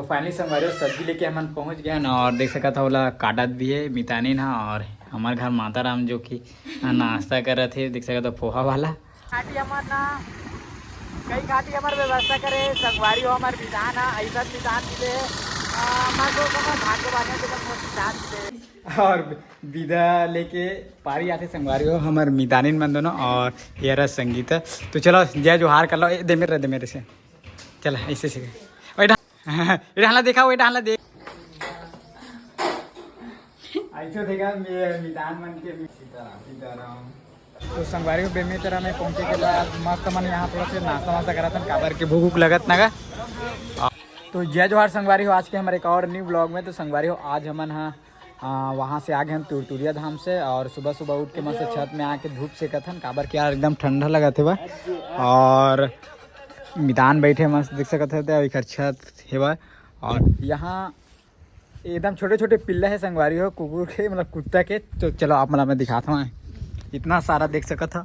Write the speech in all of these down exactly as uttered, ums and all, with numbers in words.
तो finally संगवारी हो, सब्जी लेके हमन पहुंच गए ना, और देख सकत हो ओला काटत भी है मितानिन हा, और हमार घर माता राम जो कि नाश्ता करत है, देख सकत हो पोहा वाला। खाटी हमर ना, कई खाटी हमर व्यवस्था करे संगवारी हो, हमर मितान हा, ऐसा मितान मिले, आ, मैं तो समझ भाग्यवान है, तो मैं मितान मिले। और विदा लेके पारी आथे संगवारी हो, हमर मितानिन मन दोनों, और ये रहा संगीता। तो चलो जय जोहार कर लो, ए, दे मेरे, दे मेरे से। चल, ऐसे, ऐसे। ओए, डा-, ए, डाला देखा, ओए, डाला देख। ऐसे देखा, मे-, मितान मन के भी सीताराम, सीताराम। तो संगवारी हो, बेमेतरा में पहुंचे के बाद मस्त मन यहाँ थोड़ा सा नाश्ता वास्ता करत हन, काबर के भूख, भूख लगत ना गा। तो जय जोहार संगवारी हो, आज के हमारे एक और न्यू ब्लॉग में। तो संगवारी हो, आज हमन हा आ, वहाँ से आ गए हम तुरतुरिया धाम से, और सुबह सुबह उठ के मस्त छत में आके धूप सेकत हन, काबर कि यार एकदम ठंडा लगत हे बा। और मितान बैठे मस्त देख सकत हे, ते एकर छत हे बा। और यहाँ एकदम छोटे छोटे पिल्ला है संगवारी हो, कुकुर के, मतलब कुत्ता के। तो चलो आप मला मैं दिखाता हूँ, इतना सारा देख सकत हो,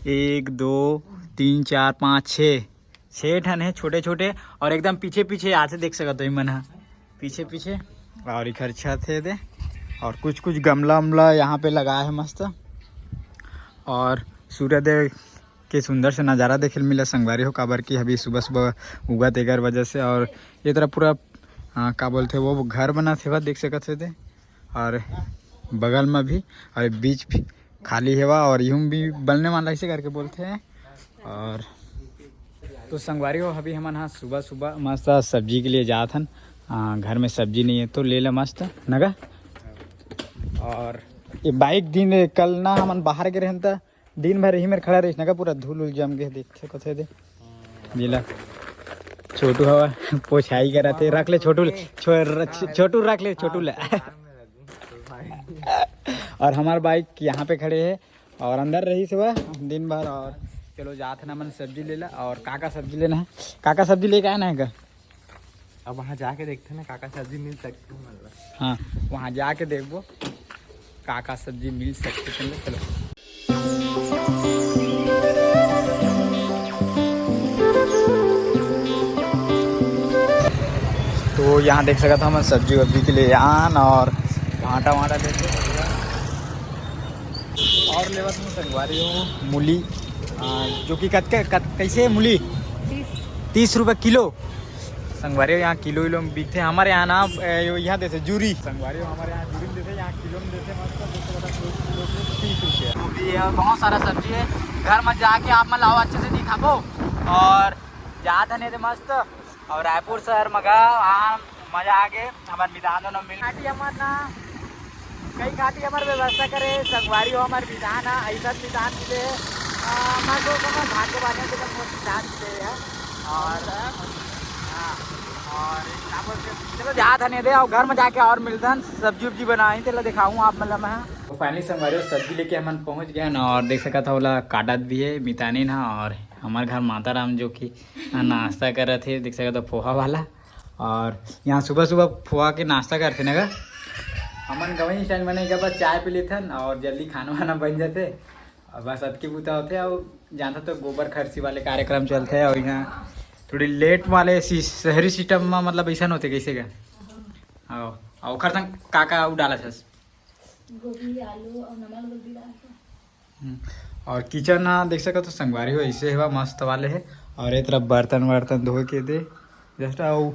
एक, दो, तीन, चार, पाँच, छः, छः ठन है छोटे छोटे, और एकदम पीछे पीछे आते देख सकत हो, मन ह पीछे पीछे। और इखर छत है दे, और कुछ कुछ गमला उमला यहाँ पे लगा है मस्त। और सूर्यदेव के सुंदर से नज़ारा देखे ल मिला संगवारी हो, काबर कि अभी सुबह सुबह उगत एकर वजह से। और ये तरफ पूरा, हाँ, का बोलते वो घर बना थे, देख सकत हो दे। और बगल में भी, और बीच भी खाली हेवा, और यूं भी बनने वाला ऐसे करके बोलते हैं। और तो संगवारी हो, अभी हमन हा सुबह सुबह मस्त सब्जी के लिए जात हन। आ, घर में सब्जी नहीं है तो ले ला मस्त नगा। और ये बाइक दिन कल ना हमन बाहर गे रहन त दिन भर यही मेर खड़ा रहिस नगा, पूरा धूल उल जम गए, देख सकत हे दे। जेला छोटू हवा पोछाई करत हे, रख ले छोटू ले, छो-, र-, छ-, छोटू रख ले छोटू ले। और हमार बाइक यहाँ पे खड़े है और अंदर रहिस बा दिन भर। और चलो जात हन हमन सब्जी लेला। और का का सब्जी लेना है, का का सब्जी लेके आना है का? अब वहाँ जाके देखते हैं ना, का का सब्जी मिल सकते हैं, मतलब। हाँ, वहाँ जाके देखबो का का सब्जी मिल सकते हैं। चलो। तो यहाँ देख सकत हो हमन सब्जी वब्जी के लिए आन और भांटा वांटा देखे और लेवत हूँ संगवारी हो मूली, आ, जो कि कतके, कत-, कैसे है मूली? तीस। तीस रुपये किलो। संगवारी हो, यहाँ किलो इलो में बिकथे। हमारे यहाँ ना, ए, यो यहाँ देथे जूरी। संगवारी हो, हमारे यहाँ जूरी में देथे, यहाँ किलो में देथे। मस्त देथे, मतलब, दो किलो के तीस रुपये। गोभी है और बहुत सारा सब्जी है। घर में जाके आप मन ला अच्छे से दिखाबो। और जात हन एदे मस्त। और रायपुर शहर में गा, वहाँ मजा आ गए। हमार मितान दोनों मिल खाटी हमर ना, कई खाटी हमर व्यवस्था करे संगवारी हो, हमार मितान हा, ऐसा मितान मिले। आ, मैं तो समझ भाग्यवान है, तो मैं मितान मिले है। और, हाँ, और का बोलते हैं, चलो जात हन एदे, और घर में जाके और मिलतन, सब्जी उब्जी बनाई, तेला दिखाऊँ आप, मतलब, मैं। तो finally संगवारी हो, सब्जी लेके हमन पहुँच गए ना, और देख सकत हो ओला काटत भी है मितानिन हा, और हमार घर माता राम जो कि नाश्ता करत हे, देख सकत हो पोहा वाला। और यहाँ सुबह सुबह पोहा के नाश्ता करथे ना गा। हमन गंवई style में नहीं गा, बस चाय पी लेथन और जल्दी खाना वाना बन जाथे। और बस अतके बूता होथे। और जानता तो गोबर खरसी वाले कार्यक्रम चलथे और यहाँ थोड़ी late वाले सी-, शहरी system में मतलब ऐसा होथे कैसे का। और, और ओखर संग का का अउ डाला छस? गोभी, आलू और नमक हल्दी डाल के। हम्म, और kitchen ना देख सकत हो संगवारी हो, ऐसे हवा मस्त वाले है। और ये तरफ बर्तन वर्तन धो के दे, just अउ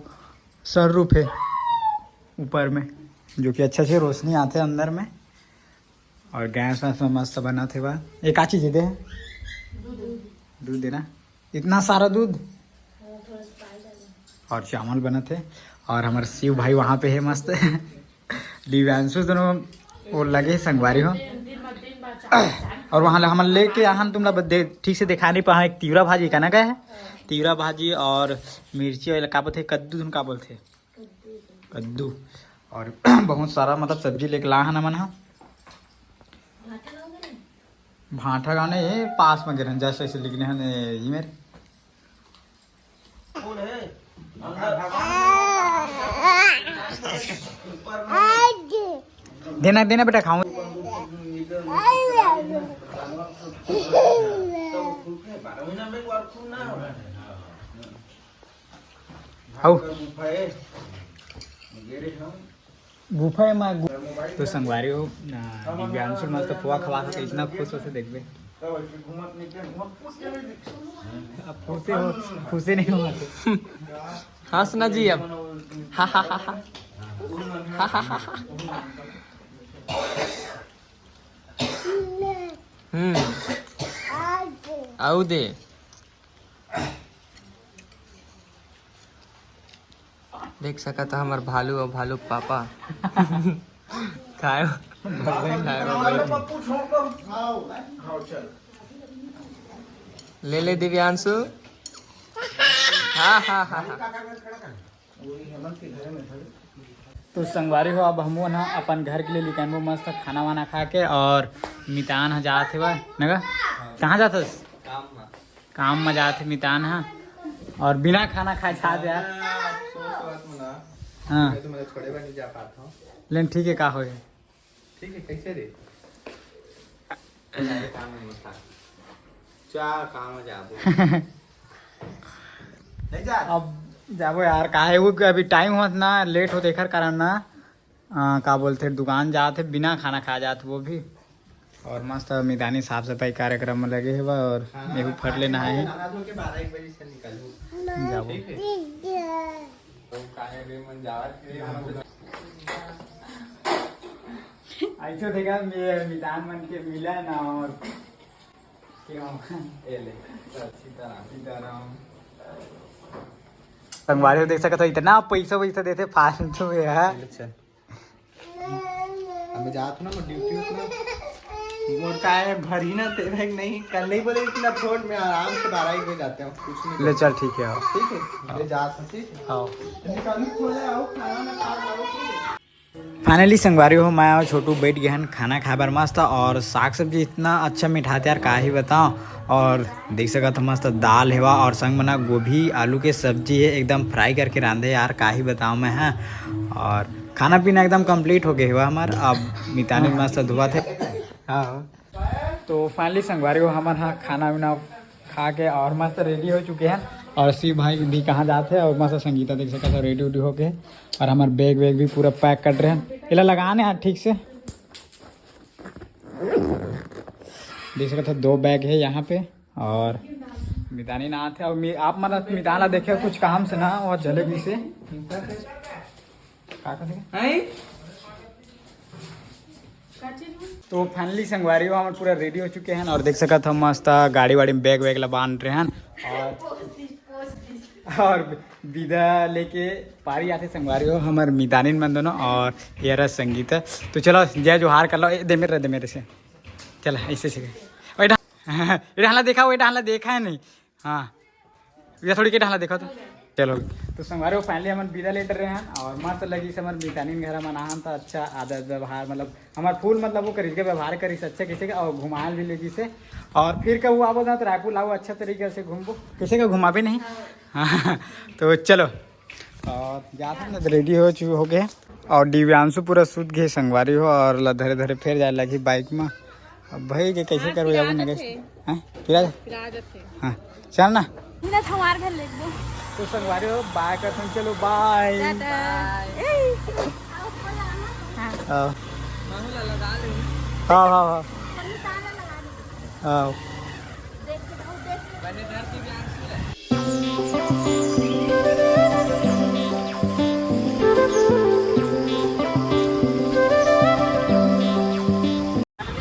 sunroof है ऊपर में, जो कि अच्छा से रोशनी आथे अंदर में। और गैस वैस में मस्त बनत हे बा। ये का चीज है दे? दूध देना, इतना सारा दूध। और चावल बनत हे। और हमारे शिव भाई वहाँ पे है मस्त। दिव्यांशु दोनों वो लगे संगवारी हो। और वहाँ ले-, हमन लेके आहन, तुमला ब-, दे-, ठीक से दिखा नहीं पाए। एक तिवरा भाजी का ना का है, तिवरा भाजी और मिर्ची और का बोलथे, कद्दू, तुम का बोलथे? कद्दू। और बहुत सारा मतलब सब्जी लेके ला हन हमन हा। भांटा गाँव नहीं, ये पास में गिरन, just ऐसे लिखने हैं, ये मेरे। देना, देना बेटा, खाऊं। आओ। गुफा है माँ। तो संगवारी हो, दिव्यांशु मस्त पोहा खवा के इतना खुश होथे, देखबे। अब खुशे हो, खुशे नहीं हुआ तो। हंस ना जी अब। हा हा हा हा। हा हा हा हा। हम्म। आऊ दे। देख सकत ह हमर भालू अउ भालू पापा। खाए हो? खाए हो? ले ले दिव्यांशु। हाँ हाँ हाँ हाँ। तो संगवारी हो, अब हमू ना अपन घर के लिए निकलबो मस्त खाना वाना खा के और मितान ह जात हे बा नगा। कहाँ जात हस? काम में जात हे मितान ह। और बिना खाना खाए जात हे यार। हाँ। लेकिन ठीक है, का होए। ठीक है, कैसे रे? चार काम जाबो। नहीं जा। अब जाबो यार, काहे वो कि अभी टाइम होत ना, लेट होत, एकर कारण ना, आ, का बोलथे, दुकान जात हे, बिना खाना खा जात वो भी। और मस्त मितानी साफ सफाई कार्यक्रम में लगे हे बा, और खाना मेहू फट खा लेना के है। नहा धो के बारह एक बजे से निकलबो। जाबो। ठीक है। तो काहे रे मन जावत रे, मन ऐसे देखा, मे-, मितान मन के मिला ना और क्यों? ए ले, सीताराम। सीताराम। संगवारी हो देख सकत हो, इतना पैसा वैसा देथे फालतू में यार। चल, चल। अबे जात ना, मैं ड्यूटी उतना। मोर का है, भरी ना तेरे नहीं, कल नहीं बोले इतना फोन में, आराम से बारह एक बजे जाते हैं, कुछ नहीं ले बोलते। चल, ठीक है, आओ। ठीक है, ले जात हूँ, ठीक है। आओ। निकालू, थोड़ा आओ, खाना ना खा, आओ, ठीक है। फाइनली संगवारी हो, मैं और छोटू बैठ गए हैं खाना खाए बर मस्त, और साग सब्जी इतना अच्छा मिठाथे यार, का ही बताओ। और देख सकत हो मस्त दाल हेवा और संग में ना गोभी आलू के सब्जी है, एकदम फ्राई करके रांधे यार, का ही बताओ मैं, हाँ। और खाना पीना एकदम कंप्लीट हो गए हेवा हमार। अब मितानी मस्त धोवत हे। हाँ। तो फाइनली संगवारी हो, हमन हा खाना वाना खा के और मस्त रेडी हो चुके हैं। और शिव भाई भी कहाँ जात हे और मस्त संगीता देख सकत हो रेडी उडी होके। और हमार बैग वैग भी पूरा पैक कर रहे हैं। एला लगाने हैं ठीक से। देख सकत हो दो बैग है यहाँ पे। और मितानी ना आथे और मि-, आप मन मितान ला देखे कुछ काम से ना, वो जलेबी से का कहथे? हैं? तो फाइनली संगवारी हो, हमर पूरा रेडी हो चुके हैं और देख सकत हो मस्त गाड़ी वाड़ी में बैग वैग ला बांध रहे हैं। और, और विदा लेके पारी आथे संगवारी हो हमर मितानिन मन दोनों और ये रहा संगीता। तो चलो जय जोहार कर लो। ए, दे मेरे, दे मेरे से। चल ऐसे से। वही डा-, ये डाला देखा, वही डाला देखा है नहीं। हाँ, ये थोड़ी के डाला देखो तो। चलो, तो संगवारी हो फाइनली हमन विदा लेट रहे हैं और मस्त लगी से हमर मितानिन घर हमन आन त अच्छा आदत व्यवहार, मतलब हमार फूल, मतलब वो करिस के व्यवहार करिस अच्छा किसे के और घुमाल भी लेगी से। और फिर कब वो आबो ना तो रायपुर लाओ अच्छा तरीके से घूमबो, किसे का घुमाबे नहीं। हाँ, तो चलो। और जात हन, रेडी हो चु-, हो गए। और दिव्यांशु पूरा सूत गए संगवारी हो, और ला धरे धरे फेर जाए लगी बाइक में। अब भाई के कैसे करबे जाबो नगे? हैं? पिरा जा? पिरा जाथे। हाँ, चल ना। मेरा हमार घर ले दो। तो संगवारी हो, बाय करथन, चलो बाय। टाटा। बाय। ए। हाँ। हाँ। हाँ, हाँ, हाँ। हाँ।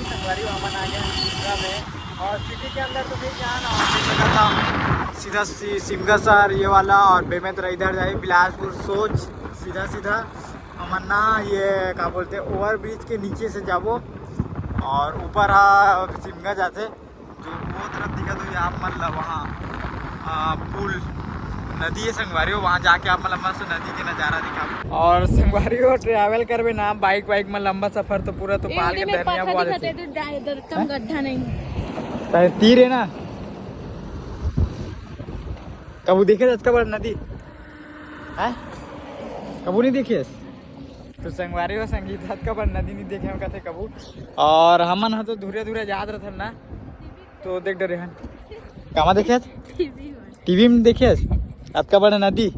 संगवारी हो, हमन आ गए हैं सिमगा में। और सिटी के अंदर तो नहीं जाना, और सीधा था सीधा सी-, सिमगा शहर ये वाला, और बेमेतरा इधर जाए बिलासपुर सोच सीधा सीधा। हमन ना ये का बोलते हैं, ओवर ब्रिज के नीचे से जाबो और ऊपर हा सिमगा जाते। जो वो तरफ दिखा तो ये आप मन ला वहाँ, आ, पुल नदी है संगवारी हो, वहाँ जाके आप मन ला मस्त नदी के नज़ारा दिखा। और संगवारी हो, ट्रैवल करबे ना बाइक वाइक में लंबा सफर तो पूरा तो ए, पाल उदे के में धनिया पत्थर बोआ दिखत देथे। हे, तो जा-, इधर कम हाँ? गड्ढा नहीं। ताहे तीर है ना, कबू देखे अतका बड़ नदी है, कबू नहीं देखे। तो संगवारी हो संगीत अतका बड़ नदी नहीं देखे हम कथे कबू। और हमन ह तो धुरे धुरे जात रहथन ना, तो देख डरे हन। कामा देखे? टीवी में। टीवी में देखे? अतका बड़ा नदी।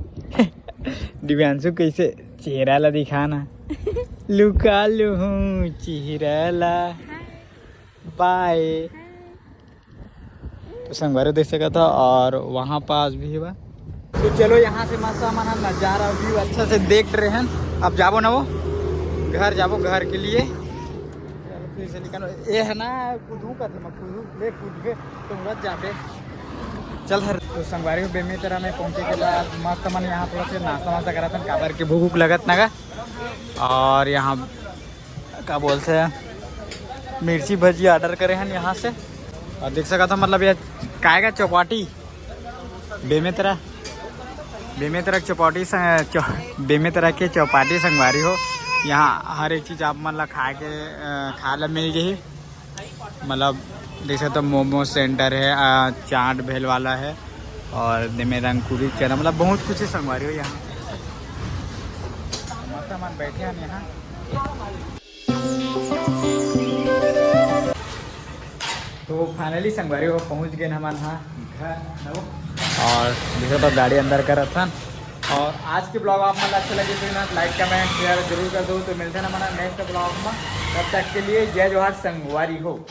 दिव्यांशु कैसे? चेहरा ला दिखा ना। लुका लूहूँ चेहरा ला। बाय। तो संगवारी देख सकत हो, और वहाँ पास भी बा। तो चलो, यहाँ से मस्त हमन ह नज़ारा व्यू अच्छा से देख रहे हैं। अब जाबो ना वो घर, जाबो घर के लिए। चलो, फिर से निकलो। ये है ना, कुदू का थे, मैं कुदू ले कूद के तो उड़त जाबे। चल हर। तो संगवारी हो, बेमेतरा में पहुँचे के बाद मस्त मन यहाँ थोड़ा से नाश्ता वास्ता करत हन, काबर के भूख उख लगत ना गा। और यहाँ का बोलते हैं, मिर्ची भजी ऑर्डर करे हैं यहाँ से। और देख सकत हो, मतलब, ये काय का चौपाटी, बेमेतरा, बेमेतरा के चौपाटी से, चौ-, बेमेतरा के चौपाटी संगवारी हो। यहाँ हर एक चीज़ आप मन ला खाए के, अ, खाए ला मिल जाही। मतलब, देख सकते हो, मोमो सेंटर है, अ, चाट भेल वाला है, और देमे रंगकुरी चना, मतलब, बहुत कुछ है संगवारी हो यहाँ। मस्त हमन बैठे हैं यहाँ। तो फाइनली संगवारी हो, पहुँच गए हमन हा घर। और देखो तो गाड़ी अंदर करत हन। और आज के ब्लॉग आप मन ला अच्छा लगे तो ना लाइक, कमेंट, शेयर जरूर कर दो। तो मिलते हैं हमन नेक्स्ट ब्लॉग में, तब तक के लिए जय जोहार संगवारी हो।